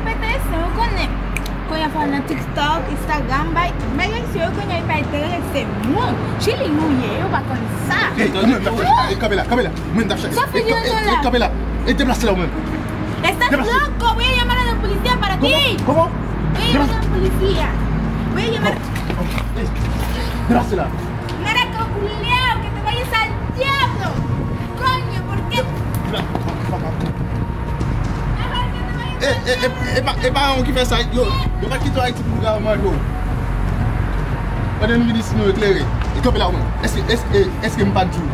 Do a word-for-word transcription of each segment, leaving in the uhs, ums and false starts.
P T S, ou konnen. Kounye a fò nan TikTok, Instagram, bay, bay Ayisyen yo kounye a pa enterese moun. Chili nou ye, yo pa konn sa. Ey, kanpe la, kanpe la. Mwen, m t ap chache. Sa fè di nou la? Kanpe la. E deplase la ou menm. Estás loco, voy a llamar a la policía para ti. Kòman? Voy a llamar a la policía. Voy a llamar. Deplase la. Mira, culiao, que te vayas al diablo. Coño, ¿por qué? E, e, e, e pa, e pa yon ki fè sa, yo, yo pa kite w Ayiti pou yo manje w. Pandan nou vin isit, nou eklere. E kanpe la, ou menm. Èske, èske, èske m pa t di w?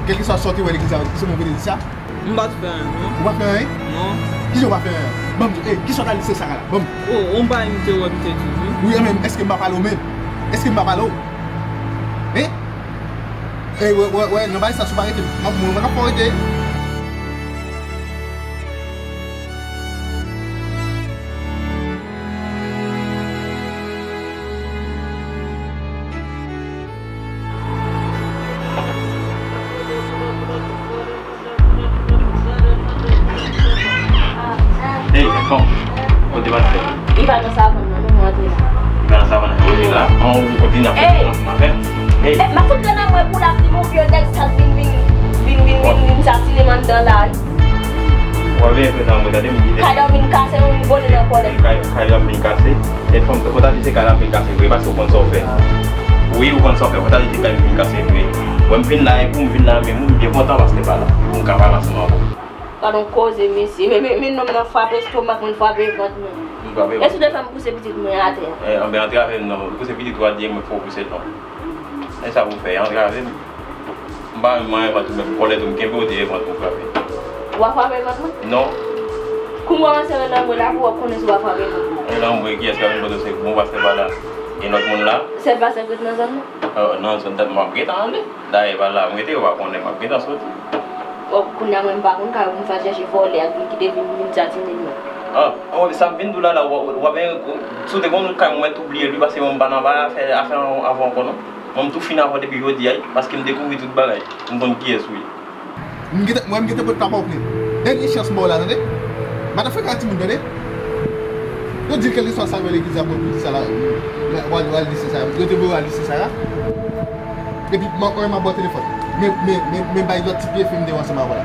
Kèlkeswa sa w te wè legliz la, se mwen ki te di sa? M pa t fè anyen, non. Ou pa fè anyen? Non. Kijan w pa fè anyen? Ban m di, e, kisa w t al di sè Sara la? Ban m. O, yon bagay m te wè, m te di w, wi. Wi, e menm, èske m pa pale w menm? Èske m pa pale w? Hein? Ey, wè, wè, wè, nan bagay sa, si w pa rete, m ap, mwen, mwen ap fè w rete. Ey, Tonton, kote pastè? Li pa nan savann nan, non, nou antre la. Li pa nan savann nan, nou antre la. An, ou kontinye ap fè sa ansanm avè m. Ey. M ap fout grenn anmwe pou l ap di m yon vye nèg sal vin, vin, vin, vin, vin, vin, vin satire m anndan la. W ap veye prezan anmwe, tande m, kite. Kay la vin kase, yon vole nan kòlèt. Kay, kay la vin kase. E fò m, fò ta di se kay la vin kase vre, paske ou konn sa w fè. Wi, ou konn sa w fè, fò ta di se kay vin kase vre. Wè m vin la, e pou m vin la, men m byen kontan paske pa la. Pou m ka pale ansanm avè w. Gad yon koze, mesye. Men, men, men nonm nan frape estomak mwen, frape vant mwen. Li frape vant. E si w te fè m pouse pitit mwen atè a? E, anben, antre avè m non. Pouse pitit ou a di e mwen k fè w pouse l non. E sa pou w fè, antre avè m. M pa menm manyen vant ou menm, vòlè tou, m kenbe w dèyè vant ou frape. W a frape vant mwen? Non. Kou m kòmanse rann anmwe la, pou w ap konnen si w a frape vant mwen. E lanmwe, kiyès k ap vin pote w se bon pastè pa la? Gen lòt moun la? Sèl pastè k ret nan zòn nan? Nan zòn nan, m ap gentan ale. Dayè, pa la m rete, yo pa konnen m ap gentan soti. Bon, kounye a mwen m pa konn kay ou pou m fè al chèche vòlè a ki te vin, vin satinen mwen. Ah, oh, sa m vin di w la, la, w, w, w ap, si w te konn kay mwen, w mèt oubliye l, wi, paske mwen m pa nan bay afè, afè avè w ankò, non. Mwen m tou fin avè w depi jodi a, wi, paske m dekouvri tout bagay. M konn kiyès ou ye. M gentan, mwen m gentan pot pa pa w plen. Dènye chans m ba w la, tande. M pa t ap frekan ak timoun, tande. Yo di l kèlkeswa sa l wè legliz la, bon, pou di sa la, w al, w al lise sa. Yo te voye w al lise sa la. Epi, m, mwen, m ap ba w telefòn. Men, men, men, men bay lòt ti pye fen m te wè ansanm avè w la.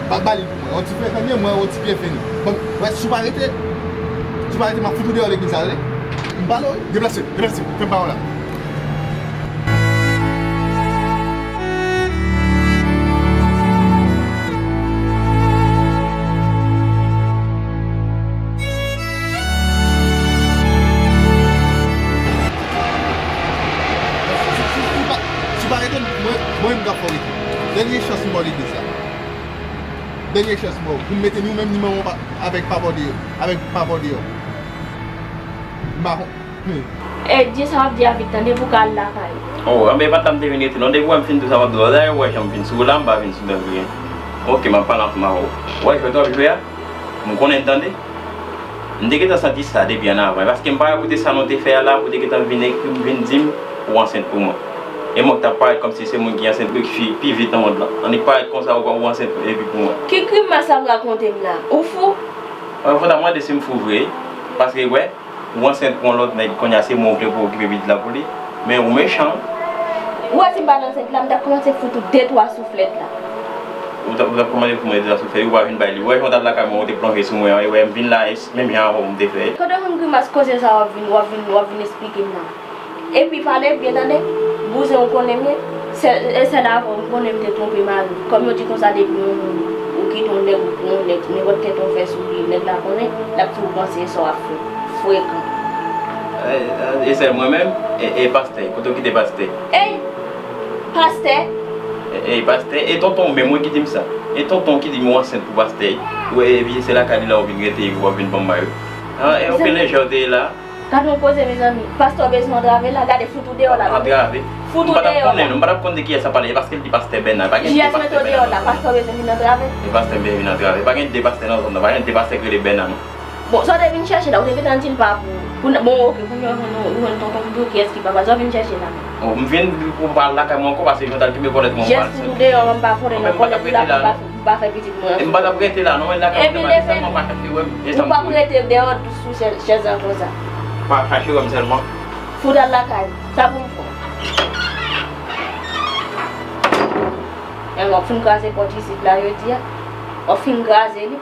Ba, ba li pou mwen. Yon ti frekan li ye, mwen, yon ti pye fen li. Bon, wè, si w pa rete, si w pa rete, m ap fout ou deyò legliz la, tande. M pale w, wi. Deplase, deplase, fè m ba w la. Si, si, si, si w pa, si w pa rete, mwen, mwen menm m t ap fè w rete. Dènye chans m ba w legliz la. Dènye chans m ba w. Pou m mete nou menm nimewo w pa, avèk papa w deyò. Avèk papa w deyò. M pa kon-, hmm. E, di sa w ap di a vit, tande, pou w ka al lakay ou. Oh, anben, e pa t la m te vin rete, non. Depi w wè m fin di w sa m ap di w la, dayè, w wè jan m vin sou ou la, m pa vin sou dèyè. Ok, m ap pale ansanm avè w. W wè jwèt w ap jwe a? M konnen, tande. M te gentan santi sa depi annavan, paske m pa wè kote sa nou te fè a la, pou te gentan vin ekri m, vin di m, ou ansent pou mwen. E mwen k t ap parèt kòmsi se moun ki ansent pi, pi vit nan mond lan. Annik parèt konsa, ou, ou ansent epi pou mwen. Ki grimas w ap rakonte m la? Ou fou? Fò ta mande si m fou vre, paske, wè, ou ansent pou yon lòt nèg, kounye a se mwen ou vle pou okipe pitit la pou li, men ou mechan. Ou wè si m pa t ansent la, m t ap kòmanse fout ou de twa souflèt la. Ou t ap, ou t ap kòmanse fout mwen de twa souflèt, ou pa vin bay li. Ou wè jan w t al lakay mwen, ou te plonje sou mwen an, e wè m vin la, e menm jan avè w m te fè. Kote w jwenn grimas koze sa w ap vin, w ap vin, w ap vin esplike m la? Epi pale byen tande, bouzen ou konnen m ye, sèl, e sèl avè w m konnen m te twonpe mari m. Kòm yo di konsa depi yon moun ou kite yon nèg ou pran yon nèg, nenpòt tenten w fè sou li, nèg la konnen, l ap di w panse sa w ap fè. Frekan. E, e, e sèl mwen menm, e, e pastè, kote w kite pastè? Ey! Pastè? E, e pastè, e tonton w menm wi ki di m sa. E tonton w ki di m ou ansent pou pastè. Ou, epi se lakay li la ou vin rete, epi w ap vin ban m mayo. Ah, e yon pil lejè w te ye la. Gade yon koze, mezanmi. Pastè w bezwen antrave la, gade fout ou deyò la. Antrave? Fout ou deyò la. M pa t ap konnen, non, m pa t ap konn de kiyès ap pale, e paske l di pastè Bèna, pa gen de pastè Bèna nan zòn nan. Pastè w bezwen antrave? E pastè m bezwen vin antrave. Pa gen de pastè nan zòn nan, pa gen de pastè k rele Bèna, non. Bon, sa w te vin chèche la, ou te gentan di l pa pou ou. Bon, ok, kounye a ou jwenn, ou jwenn tonton m di w kiyès ki papa l, sa w vin chèche la? Bon, m vin pou m pa al lakay mwen ankò, paske jan w t al kenbe kòlèt mwen, m pa al sot. Jès fout ou deyò, m pa konnen non, kòlèt ou la pou pase. Pa fè pitit mwen anfè. E m pa t ap rete la non, men lakay ou te pale sèlman, pa chache wè m. Ou p ap rete deyò sou chè- chèz lan konsa. Pa chache wè m sèlman. Fout al lakay ou. Sa pou m fè w? Men w ap fin kraze pòt isit la jodi a. W ap fin kraze li.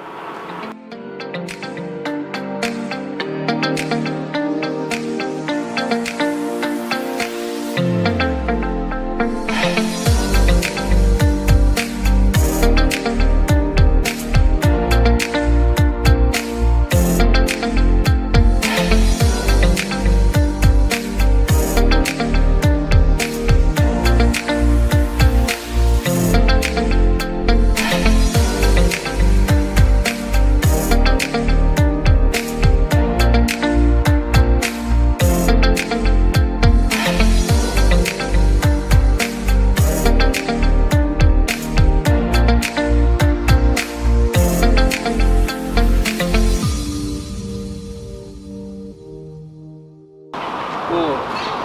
Oh,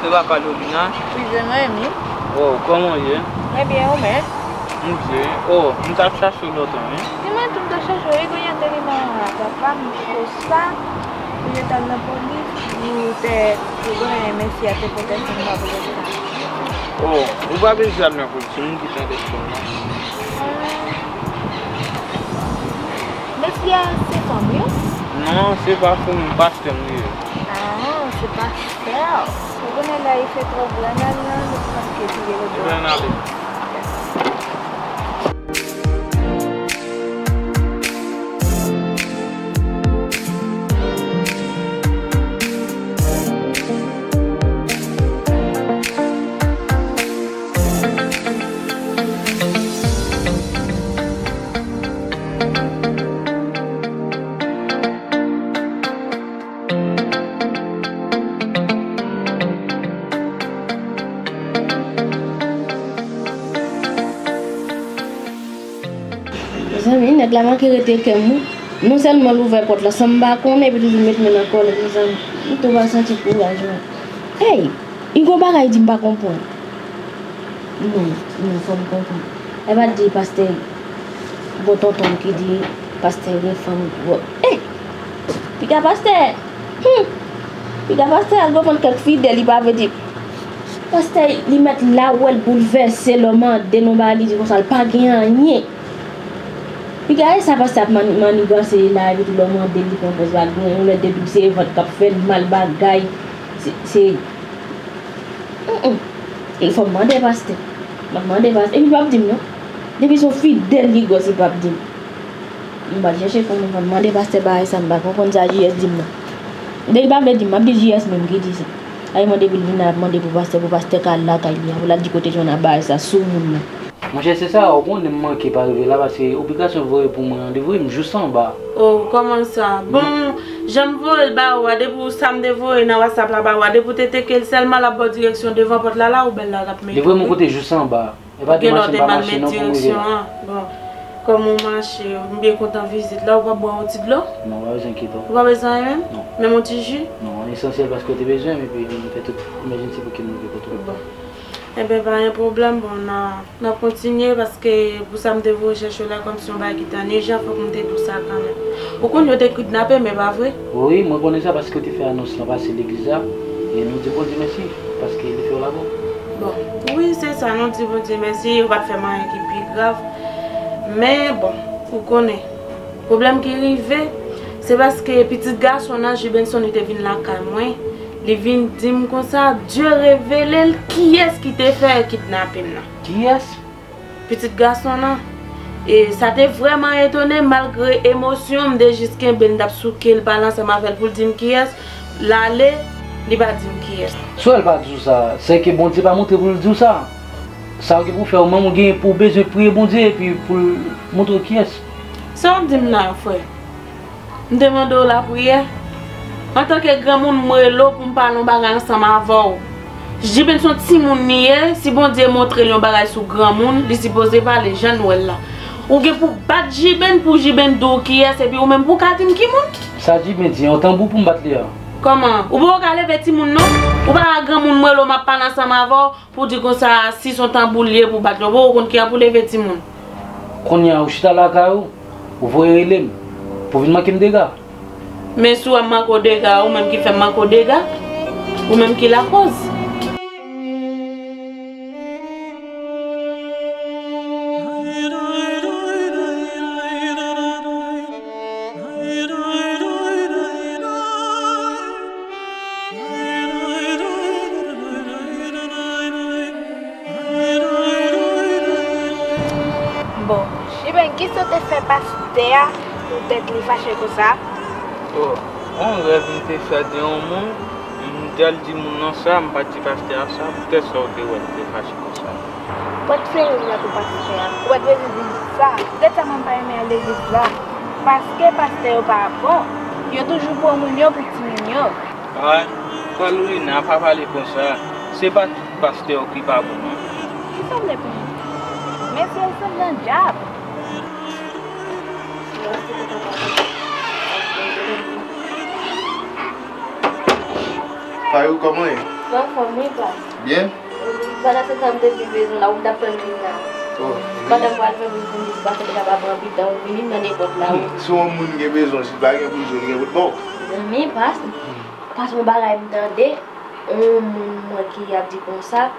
se pa Carolina? Wi, se mwen menm wi. Oh, kòman w ye? Mwen byen, ou menm? M byen. Oh, m t ap chache w lontan wi. Se mwen tou m t ap chache w, e kounye a te vin nan papa m konsa. Pou yo t al nan polis, pou te, pou konnen mesye a te pote ti m pa pote sa. Oh, ou pa bezwen al nan polis, se moun ki tande fon nan. Mesye a se fanm yo? Non, se pa fanm, pastè m li ye. Ah, se pastè. Ou konnen lè il fait trop grand nan nan, nou pa ke tire le bò. Ebyen, n ale. Mezanmi, nèg la manke rete kè m wi. Non sèlman l ouvè pòt la san m pa konnen, epi toujou met men nan kòlèt, mezanmi. M tou pa santi kouraj mwen. Hey! Li gon bagay di m pa konprann. Non, non, fò m konprann. E pa t di pastè gon tonton ki di pastè gen fanm. Bon, eh! Piga pastè! Hmm! Piga pastè al defann kèk fidèl, li pa vle di. Pastè, li mèt la ou wè l boulvèse, lè w mande l yon bagay, li di konsa l pa gen anyen. Piga e sa pastè ap mani- manigase la, epi tou lè w mande l, li pran pòz pa gen anyen, yon lè depi se vant k ap fè l mal bagay. Se, se, Mm, mm. E fò m mande pastè. M ap mande pastè. Epi l p ap di m non. Depi se yon fidèl li gwòs, li p ap di m. M pral chèche fò m, fò m mande pastè bagay sa, m pa konprann sa J S di m nan. Depi l pa vle di m, m ap di J S menm ki di sa. Ay mwen depi l vin la, l ap mande pou pastè, pou pastè ka al lakay li a, pou l al di kote Jona bagay sa sou moun nan. Monchè, se sa, ou konnen m manke pa rive la, paske obligasyon voye pou mwen an, li voye m jous anba. Oh, kòman sa? Bon, jan m voye l ba ou a, depi w sa m te voye nan WhatsApp la ba ou a, depi w te teke l sèlman l ap ba w direksyon devan pòt la, la ou bèl la l ap mete. Li voye m yon kote jous anba. E pa de machin pa mache non pou m rive la. Bon, kòm ou mache, m byen kontan vizit la, ou pa bwè yon ti dlo? Non, pa bezwen enkyete w. Ou pa bezwen anyen menm? Non. Menm yon ti ji? Non, esansyèl paske w te bezwen m, epi m fè tout emergency pou ke m rive kote w. Bon. Enben, pa gen pwoblèm, bon, n a, n ap kontinye, paske pou sa m te voye chèche w la, kòmsi yon bagay ki te an ijan, fòk m te di w sa kanmenm. Ou konn yo te kidnape m, e pa vre? Wi, mwen konnen sa, paske w te fè anons lan pase legliz la, e nou di Bondye mèsi, paske li fè w la bon. Bon, wi, se sa, nou di Bondye mèsi, yo pa t fè m anyen ki pi grav. Men, bon, ou konnen, pwoblèm ki rive, se paske pitit gason nan, Jibenson, li te vin lakay mwen, li vin di m konsa, Dye revele l kiyès ki te fè kidnape m nan. Kiyès? Pitit gason nan. E sa te vrèman etone m, malgre emosyon m, m te jis kenbe l, m t ap souke l, pale ansanm avè l pou l di m kiyès, l ale, li pa di m kiyès. Si w wè l pa di w sa, sèke Bondye pa montre pou l di w sa. Sa w gen pou w fè, ou menm ou gen pou w bezwen priye Bondye epi pou l montre w kiyès. Sa w ap di m la, frè? M te mande w lapriyè. Antanke granmoun, m rele w pou m pale yon bagay ansanm avè w. Jiben se yon timoun li ye, si Bondye montre l yon bagay sou granmoun, li sipoze pale jan n wè l la. Ou gen pou bat Jiben pou Jiben di w kiyès, epi ou menm pou w ka di m ki moun? Sa Jiben di, yon tanbou pou m bat li a? Kòman? Ou poko ka leve timoun non? Ou pa wè granmoun, m rele w, m ap pale ansanm avè w, pou di konsa, si se yon tanbou li ye pou bat li, ou poko konn kijan pou leve timoun. Kounye a, ou chita lakay ou, ou voye rele m pou vin manke m dega. Men si w wè m manke w dega, ou menm ki fè m manke w dega, ou menm ki lakòz. Bon, Jiben, kisa w te fè pastè a poutèt li fache konsa? Oh, yon rèv m te fè de yon moun, m t al di moun nan sa, m pa t di pastè a sa, poutèt sa w te wè l te fache konsa. Pote seri m nan pou pastè a. Ou pa t bezwen di m sa. Poutèt sa mwen pa renmen al legliz la. Paske pastè yo pa bon. Yo toujou pran moun yo pou timoun yo. Ay, Paulina, pa pale konsa. Se pa tout pastè yo ki pa bon, non. Li sanble pou mwen. Men se sanble dyab. Fayou, kòman ye? Anfòm, wi, pa. Byen? Pandan se tan m te vin bezwen la, ou t ap tann vin la. Oh, pandan m pral fè vin pou m di, si pastè te kapab anpil tan, ou vini nan nenpòt la, ou. Si yon moun gen bezwen, si l pa gen pou l jwe, li gen pou l ba w. Men pas, pas yon bagay m tande, yon moun mwen ki ap di konsa,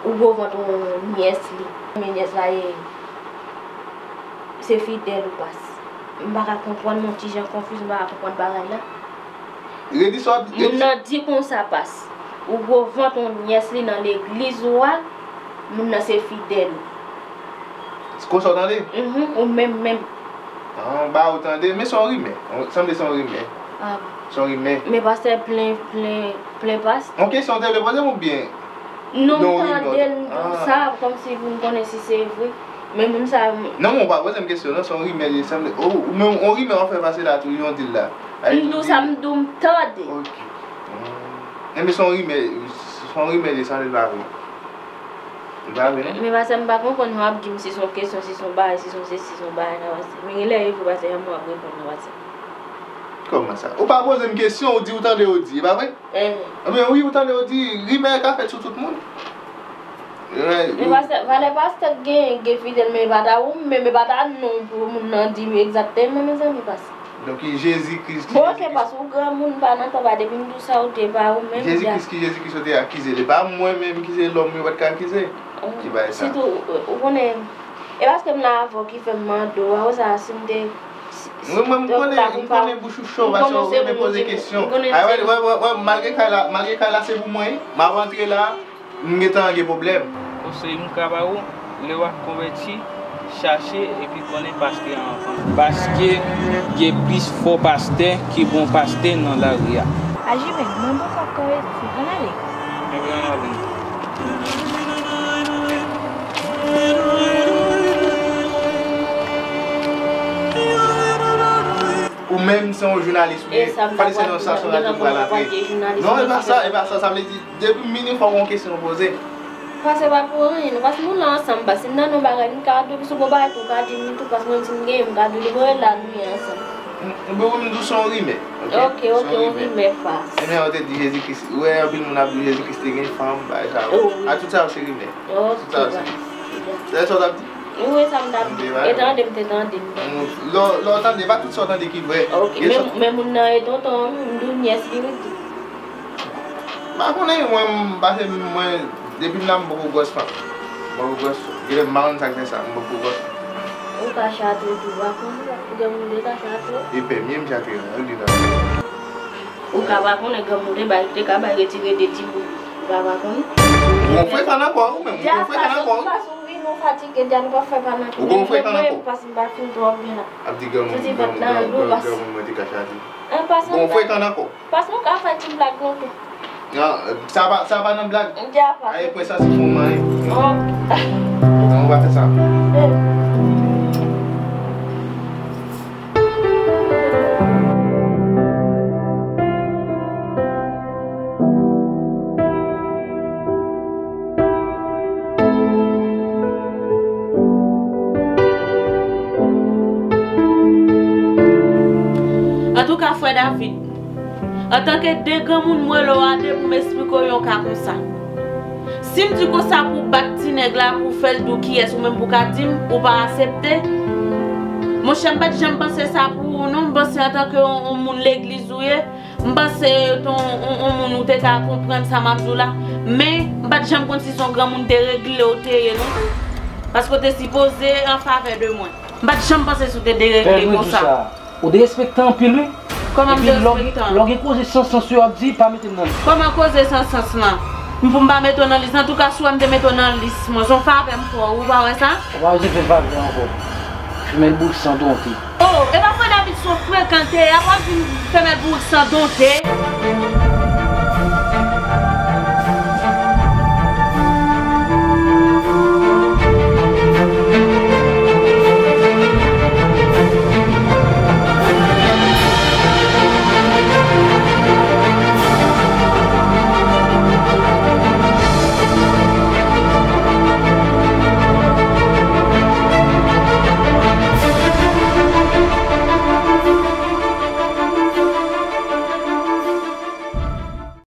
ou gwo vant yon nyès li. Men nyès la ye, se fidèl ou pas. M pa ka konprann, m yon ti jan konfiz, m pa ka konprann bagay la. Redi sa w ap di. Moun nan di konsa, pas. Ou gwo vant yon nyès li nan legliz ou a, moun nan se fidèl ou. Se konsa w tande? Mhm, ou menm menm. Ah, ba ou tande, men se yon rimè. Sanble se yon rimè. Ah. Se yon rimè. Men pastè plen, plen, plen pas. Yon kesyon w te vle poze m oubyen? Non, m tande l di sa, kòmsi pou m konnen si se vre. Men moun sa yo. Non, men w pa poze m kesyon, non, se yon rimè li sanble. Oh, men yon rimè w ap fè pase la tou, yon dil la. M di w sa, m di w m tande. Ok. Hmm. Enben, se yon rimè, se yon rimè li sanble, li pa vre. Li pa vre, non? Men pastè, m pa konprann, w ap di m si se yon kesyon, si se yon bagay, si se yon sesi, si se yon bagay nan WhatsApp. Men genlè e vre, pastè, janm w ap reponn nan WhatsApp. Kòman sa? Ou pa poze m kesyon, ou di ou tande yo di, e pa vre? Enben wi, ou tande yo di, rimè ka fèt sou tout moun. Men pastè, valè pastè gen, gen fidèl, men e pa ta ou menm, e pa ta non pou moun nan di egzakteman, mezanmi, pastè. Donk, Jezi Kris ki Jezi Kris? Bon, ok, pastè, ou granmoun, pa nan tan, pa depi m di w sa, ou te pa ou menm. Jezi Kris ki Jezi Kris yo te akize l, e pa mwen menm ki se lòm yo pa t ka akize. Ki bagay sa? Sitou, ou konnen, e paske m la avè w ki fè m mande w, apre sa, si m te Mwen, mwen, m konnen, m konnen bouch ou cho, paske w renmen poze kesyon. Ay, wè, wè, wè, wè, malgre kay la, malgre kay la se pou mwen, m ap antre la, m gentan gen pwoblèm. Konsèy m ka ba ou, lè w ap konvèti, chache epi konnen pastè a anvan. Paske gen plis fo pastè ke bon pastè nan lari a. Ajiben, mwen poko konvèti, ann ale. Ann ale. Ou menm se yon jounalis ou ye. Fò li se nan sa se yon radyo m pral antre. Non, e pa sa, e pa sa. Sa vle di, depi m vini, fòk yon kesyon poze. Pastè, pa pou anyen, non, paske nou la ansanm, paske si m nan yon bagay, m ka di w, si w gon bagay tou, w ka di m tou, paske mwen menm si m genyen, m ka di w, bon, e la nou ye ansanm. M, m, bon, m di w se yon rimè, ok? Ok, ok, yon rimè, pas. Enben, yo te di Jezi Kris, ou wè, anpil moun ap di Jezi Kris te gen fanm, bagay sa yo. A, tout sa yo se rimè. Tout sa yo se rimè. Se sa w t ap di? Wi, sa m t ap di. E tande m te tande m. Lè w, lè w tande, pa tout sa w tande ki vrè. Ok, men, men moun nan e tonton, m di w nyès li, wi. M pa konnen, mwen, m pase mwen, depi m la, m poko gwòs fanm. M poko gwòs, genlè m pa konn sa k fè sa, m poko gwòs fanm. Ou ka chatre tou, pa konnen, granmoun te ka chatre. E pèmye m chatre, wi, li la. Ou ka pa konnen, granmoun te bay, te ka bay retire de ti bout. Ou ka pa konnen. Ou gon frekan nan kò w, ou menm, ou gon frekan nan kò w. Ou vin, ou fatige, dja nou pa fè pa nan kò. Ou gon frekan nan kò w. Pas m pa fin twò byen la. Ap di granmoun, granmoun, granmoun mwen te ka chatre. Gon frekan nan kò w. Pas nou ka fè ti blag non tou. Non, sa pa, sa pa nan blag. Ay, pwen sa se pou mwen. Non, ou pa fè sa. Antouka, frè David, antanke de granmoun, m rele w a de pou m esplike w yon ka konsa. Si m di konsa pou w bat ti nèg la, pou w fè l di w kiyès, ou menm pou w ka di m, ou pa aksepte. Monchè, m pa t janm panse sa pou ou non. M panse antanke yon, yon moun legliz ou ye, m panse yon, yon, yon moun ou te ka konprann sa m ap di w la. Men, m pa t janm konn si se yon granmoun deregle ou te ye non. Paske w te sipoze an favè de mwen. M pa t janm panse si w te deregle konsa. Ou derespektan anpil wi. Kòman m derespektan? Epi lè w gen koze san sans yo ap di, pa mete m nan lis. Kòman koze san sans lan? M pou m pa mete w nan lis. Antouka, si w wè m te mete w nan lis mwen, se yon favè m fè w, ou pa wè sa? Ou pa bezwen fè m favè ankò. Femèl bourik san donte. Oh, e pa fè dabit se yon frekan l te ye, apre w ap vin femèl bourik san donte.